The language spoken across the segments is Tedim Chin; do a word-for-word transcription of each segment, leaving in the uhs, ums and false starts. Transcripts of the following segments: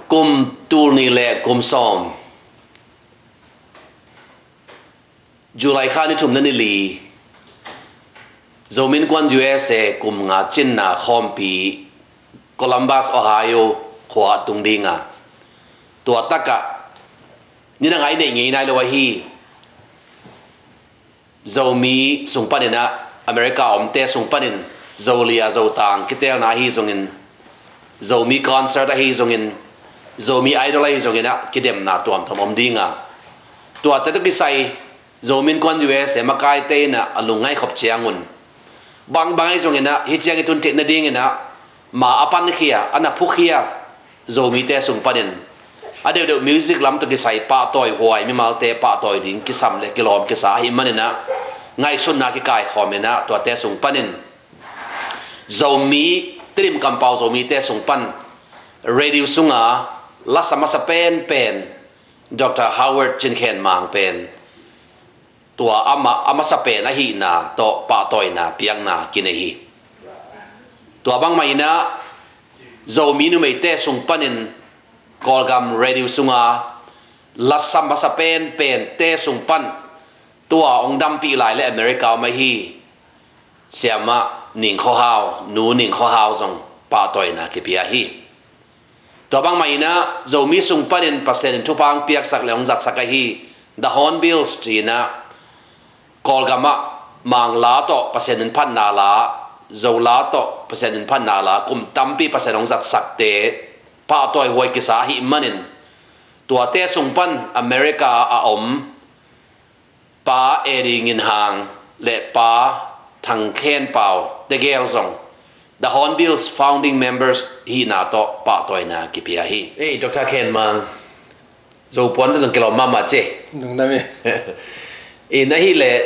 Kum tul nih le kum sawm, July kha ni thum na ni li, Zomi Innkuan U S A kum nga cinna khawmpi Columbus, Ohio khua tung dinga, tua takah ni na ngai neih ngei nai lo ahi Zomi sung panin ah, America a omte sung panin Zolia Zotang kitelna ahi zongin, Zomi concert ahi zongin, Zomi Idol ahi zongin ah kidemna tuamtuam om dinga, tuate tawh kisai Zomi Innkuan U S A makaite in ah a lungngaih khop ciangun, bangbang ahi zongin ah hih ciang i tun theih nadingin ah ma a pankhia, a na phukhia Zomite sung panin a deuhdeuh music lam tawh kisai pahtawi huai, mimalte pahtawi ding kisam le kilawm kisa ahih manin ah ngaihsutna kikaikhawm in ah tuate sung panin Zomi, Tedim kampau Zomite sung pan radio sunga lasa masa penpen Doctor Howard Cin Khen Mang pen tua amah a masa pen ahihna tawh pahtawina piakna kinei hi. Tua bangmah in ah Zomi numeite sung panin Kawlgam radio sunga lasa masa penpente sung pan tua hong dampih lai le America om ahi Siamah Ning Khaw Hau, Nu Ning Khaw Hau zong pahtawina kipia hi. Tua bangmah in ah Zomi sung panin Pasian in thupha hong piaksak le hong zatsak ahi The Hornbills ci-in ah Kawlgam ah Mangla tawh Pasian in phatna la, Zola tawh Pasian in phatna la, kum tampi Pasian hong zatsakte pahtawi huai kisa ahih manin tuate sung pan America a om Pa Eddie Ngin Hang le Pa Thang Khen Pau tegel zong The Hornbills founding members hihna tawh pahtawina kipia hi. Ei, Doctor Khen Mang, Zopuan tawh zong kilawm mahmah ci. Lungdam hi. In ahih leh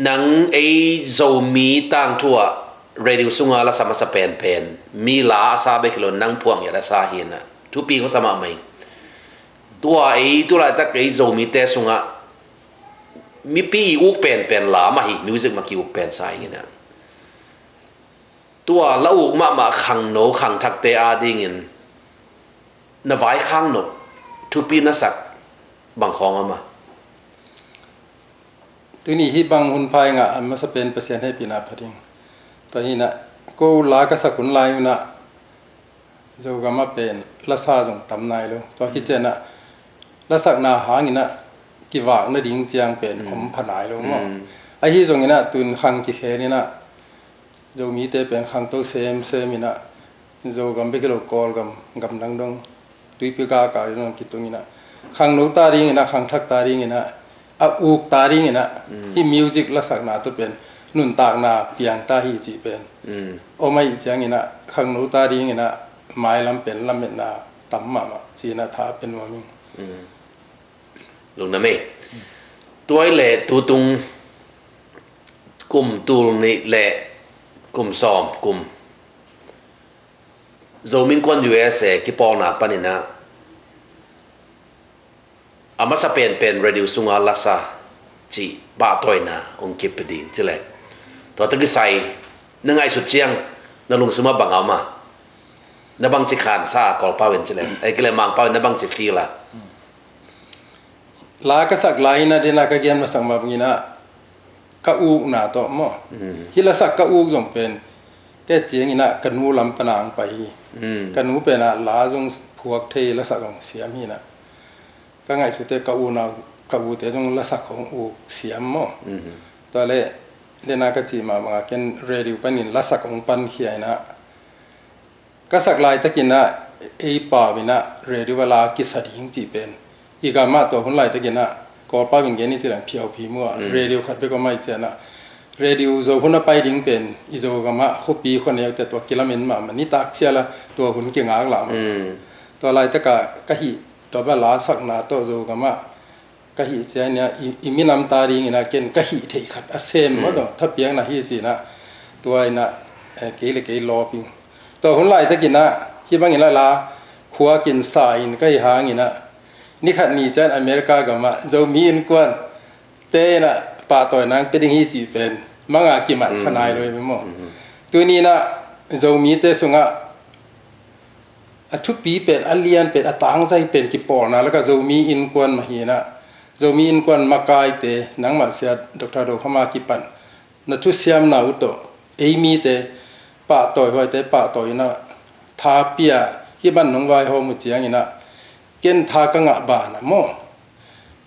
nang ei Zomi tangthu ah radio sunga lasa masa penpen, mi la a sa bek hi lo, nang phuang hiat a sa hi in ah thupi khuasa mahmah hi. Tua ei tu laitak ei Zomite sungah mipi i uk penpen la mah hi, music mah ki-uk pensa hi in ah. Tua la uk mahmah khangno khangthakte adingin na vaikhak nop, thupi na sak bang khawng a om a? Tuni hih bang hun pha i ngah a masa pen Pasian hehpihna pha ding. Tua hi in ah ko la ka sak hun lai un ah Zogam ah pen lasa zong tam nai lo. Tua khit ciang ah lasakna hangin ah kivak nading ciang pen om pha nai lo maw? Ahi zongin ah tun khang kikhen in ah Zomite pen khangto semsem in ah Zogam bek hi lo, Kawlgam, gamdang dong, tuipi gakal in ah kitung in ah khangno ta dingin ah, khangthak ta dingin ah, a uk ta dingin ah hih music lasakna tawh pen nuntakna piang ta hi cih pen om ahih ciangin ah khangno ta dingin ah mailam pen lametna tam mahmah ci-in ah tha pia nuam ing. Lungdam ei. Tua ahih leh tutung kum tul nih le kum sawm kum Zomi Innkuan U S A kipawlna panin ah a masa penpen radio sunga lasa cih pahtawina hong kipia ding ci leh, tua tawh kisai na ngaihsut ciang na lungsim ah bang a om a? Na bangci khansa a, Kawlpau in ci leh, ei, ki leh Mangpau in na bangci feel a? La ka sak lai in ah, den a ka gen masak mah bangin ah ka ukna tawh maw? Hih lasak ka uk zong pen ka et ciangin ah ka nu lam pan a hong pai hi. Ka nu pen ah la zong phuak thei, lasak zong siam hi in ah. Ka ngaihsut teh ka unau, ka ute zong lasak hong uk siam maw? Tua leh den a ka cih mah bangin ken radio panin lasak hong pankhia in ah, ka sak laitakin ah ei pau in ah radio a la kisa ding cih pen i gam ah tua hun laitakin ah Kawlpau in gen i cih leh phiau phi mu ah, radio khat bek om ahih ciangin ah radio Zo hun a pai ding pen i Zogam ah khuapi khuaneu te tua kilamen mahmah, nitak sial a tua hun kingaklah mahmah. Tua laitak ah ka hih, tua bang lasakna tawh Zogam ah ka hih ciangin ah i, i minam ta dingin ah ken ka hih theih khat a sem maw, tua thapiakna hi ci-in ah, tua in ah, eh, kei le kei lawp ing. Tua hun laitakin ah hih bangin ah la khuakin sa in ka hih hangin ah ni khat ni ciang America gam ah Zomi Innkuan te in ah pahtawina hong pia ding hi cih pen mang a kiman kha nai lo hi maw? Tuni in ah Zomite sungah a thupi pen, a lian pen, a tangzai pen kipawlna lakah Zomi Innkuan mah hi inah, Zomi Innkuan makaite, nangmah sia Doctor Do Kham a kipan na thusiamna uh tawh ei mite pahtawi huaite pahtawi inah tha pia, hih bang nong vaihawm uh ciang inah ken tha ka ngah banah maw,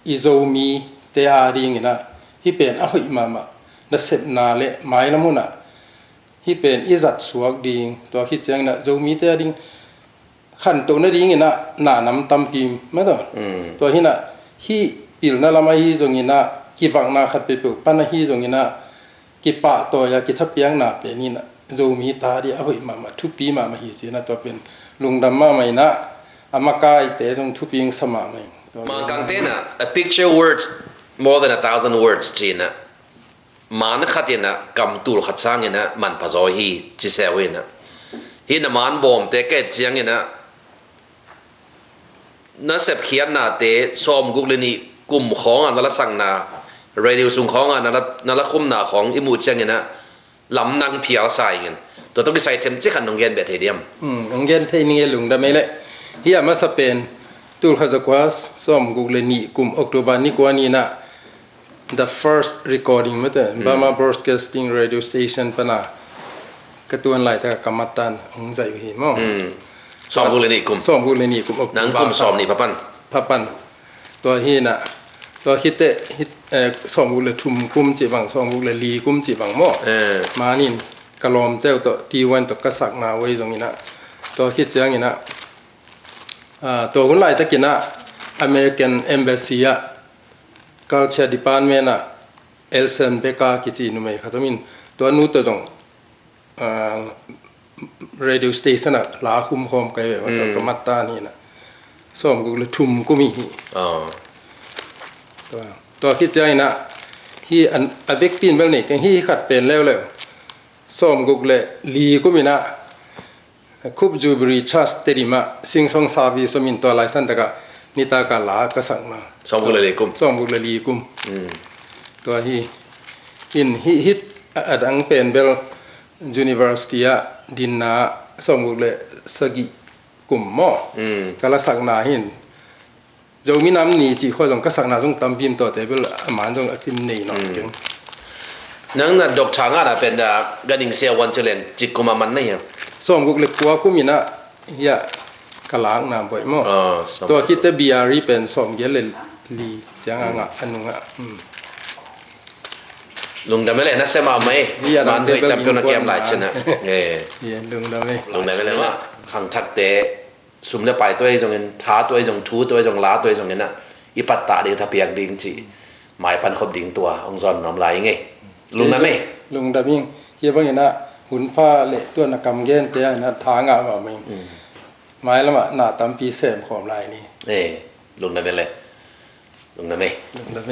i Zomite a ding inah hih pen a hoih mahmah, nasepna le mailam hunah hih pen i zat suak ding, tua khit ciang inah Zomite a ding khantoh nading inah na nam tampi mah tawh. Mm. Tua hi inah hih pilna lam ahi zong inah, kivakna khat peuhpeuh pan ahi zong inah, kipahtawi a kithapiakna pen inah Zomi ta ding a hoih mahmah, thupi mahmah hi ci inah, tua pen lungdam mahmah inah, a makaite zong thupi hong sa mahmah hi. Tua Mangkangte inah, a picture worth more than a thousand words ci inah, man khat inah kam tul khat sang inah manpha zaw hi ci se uh inah. Hih na man bawmte ka et ciang inah, na sepkhiatnate sawmguk le nih kum khawngah na la sakna, radio sung khawngah na la, na la khumna khawng i muh ciang inah lamdang phial sa ing in. Tua tawh kisai themcik khat nong gen beh thei diam? Hmm, nong gen thei ning e, lungdam ei leh. Hih a masa pen tul khat za kua sawmguk le nih kum October ni kua ni inah, the first recording mah tawh, hmm, Burma Broadcasting Radio Station pana ka tuan laitak a ka mattan hong zaih uh hi maw. Hmm. Sawmguk le nih kum. Sawmguk le nih kum October. Nang kum sawm nih pha pan. Pha pan. Tua hi inah, tua khit teh, hih, eh, sawmguk le thum kum cih bang, sawmguk le li kum cih bang maw. Eh. Man in ka lawmte uh tawh, T one tawh ka sakna uh ei zong inah. Tua khit ciang inah, ah, tua hun laitak inah American Embassy ah Culture Department ah Elsen Becca kici numei khat om in, tua nu tawh zong, ah, radio station ah la khum khawm ka hi ve, mm, tua ka mattan hi inah. Sawmguk le thum kum hi hi. Ah. Tua, tua khit ciang inah, hih a vekpi in bel nei keng, hih khat pen leuleu. Sawmguk le li kum inah, Cope Jubilee Church Tedim ah sing song service om in, tua laisan takah nitak a la ka sakna. Sawmguk le li kum. Sawmguk le li kum. Mm. Tua hi in, hih, hih a, a dang pen bel university ah dinna sawmguk le sagih kum maw. Mm. Ka la sakna hi in. Zomi Nam Ni cih khua zong ka sakna zong tampi om, tuate bel a man zong a kim nei nawn keng. Nang na doctor ngahna pen dah Ganhing Siavuan Cin Lian cih kum a man na hiam? Sawmguk le kua kum inah, hiah ka lakna baih maw. Ah, sawm. Tua khit teh B R E pen sawmgiat le li ciang a ngah a nungah. Hmm. Lungdam ei leh, na sem a mai. Hiah man hoih tampi na kiam lai cin ah. Eh. Hiah lungdam ei. Lungdam ei leh mah. Khangthakte sum le pai tua i zongin, tha tua i zong, thu tua i zong, la tua i zongin ah, i pattah ding, thapiak ding cih maipan khop ding tua hong zawn nuam lai ing ei. Lungdam ei. Lungdam ing. Hih bangin ah hun pha le tua na kam gente ah in ah tha ngah mahmah ing. Mm. Mailam ah na tampi sem khawm lai ni. Eh, lungdam ei le. Lungdam ei. Lungdam ei.